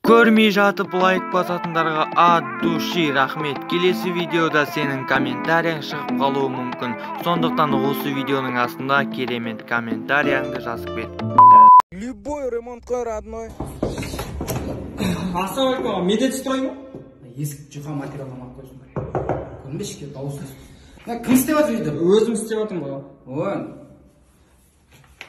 Көрмей жатып лайк басатындарға от души рахмет. Келесі видеода сенің комментарияң шығып қалуы мүмкін. Сондықтан осы видеоның астында керемет комментарияңды жазып кет. Любой ремонт қой, родной. Ассалаумағалейкум, Медет строй ма? Есік жұқа материалдан алып қойсын. Көрінбеші, дауыс естіп. Кім істеп жатыр үйді? Өзім істеп жатырмын ғой. Ой.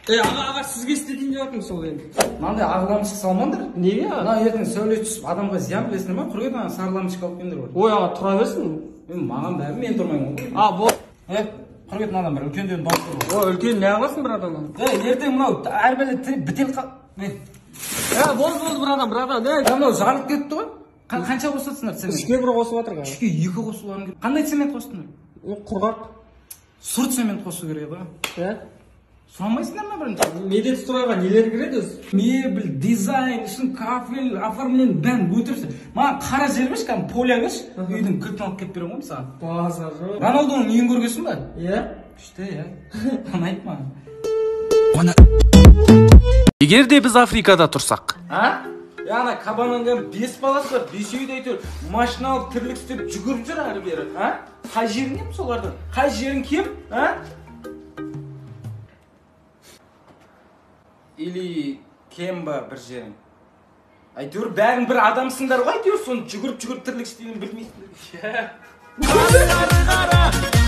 Аға, аға, сізге істетейін деп жатырмын сол енді. Мынандай ақ лампочка салмаңдар. Неге? Мына ертең сәуле түсіп адамға зиян, білесіңдер ма? Құр ана сары лампочка алып келіңдер. Ой, аға, тұра берсін. Маған бәрі, мен тұрмаймын ғой. А, бол. Құр кет мынадан бір үлкендердің дауысы бар. Ой, үлкен не қыласың бір адамнан? Ертең мынау әр бәле бітел қал. Болды, болды, бір адам, бір адам. Мынау жарылып кетті ғой. Қанша қосасыңдар цемент? 3-ке 1 қосып жатыр. 3-ке 2 қосуларың керек. Қандай цемент қостыңдар? Құрғақ. Сұр цемент қосу керек еді ғой. Сұрамайсыңдар ма бірінші? Медет стройға нелер кіреді өзі? Мебель, дизайн, үшін кафель, оформление, бәрін өтірсің. Маған қара жер берші, кәдімгі поля берші, үйдің кілтін алып келіп беремін ғой саған. Базар жоқ. Роналдоның үйін көргенсің ба? Иә. Күшті, иә. Ұнайды маған. Егер де біз Африкада тұрсақ. А? Ана кабанның 5 баласы бар, 5-еуі де әйтеуір машина алып тірлік істеп жүгіріп жүр ары бері, а? Қай жерің кем солардың? Қай жерің кем, а? Или кем ба бір жерің? Әйтеуір бәрің бір адамсыңдар ғой, әйтеуір соны жүгіріп-жүгіріп тірлік істегенін білмейсіңдер. Көздері қара,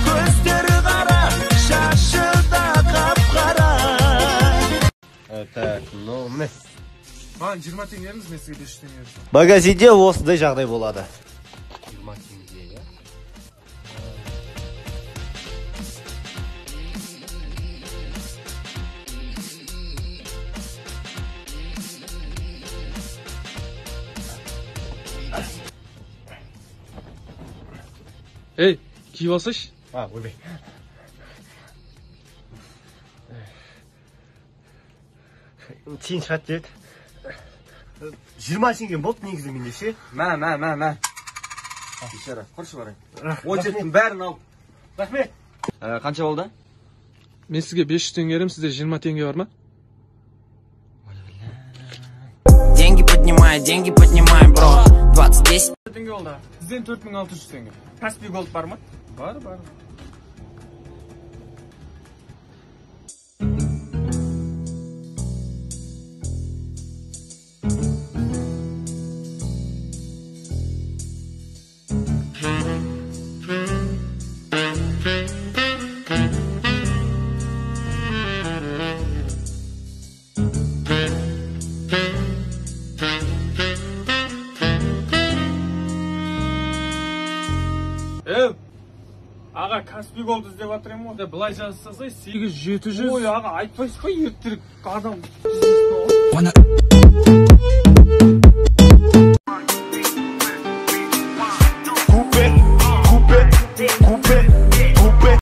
көздері қара, шашы да қап-қара. Так, ну, міне. Маған 20 теңге беріңіз, мен сізге 500 теңге беремін. Магазинде осындай жағдай болады. 20 теңге, иә? Ей, киіп алсайшы. А, ойбай. Тиын шығады деді. 20 теңге болды негізі менде ше. Мә, мә, мә, мә. Бейшара, құршы барайын. Очерттің бәрін алып. Рахмет. Қанша болды? Мен сізге 500 теңге беремін, сізде 20 теңге бар ма? Деньги поднимай, деньги поднимай, бро. 20-10. Теңге болды. Сізден 4600 теңге. Каспий Голд бар ма? Бар, бар. Аға, Каспий Голд іздеп жатыр едім ғой. Былай жазсасай, 8-700. Ой, аға, айтпайсыз ба, ертерек адам.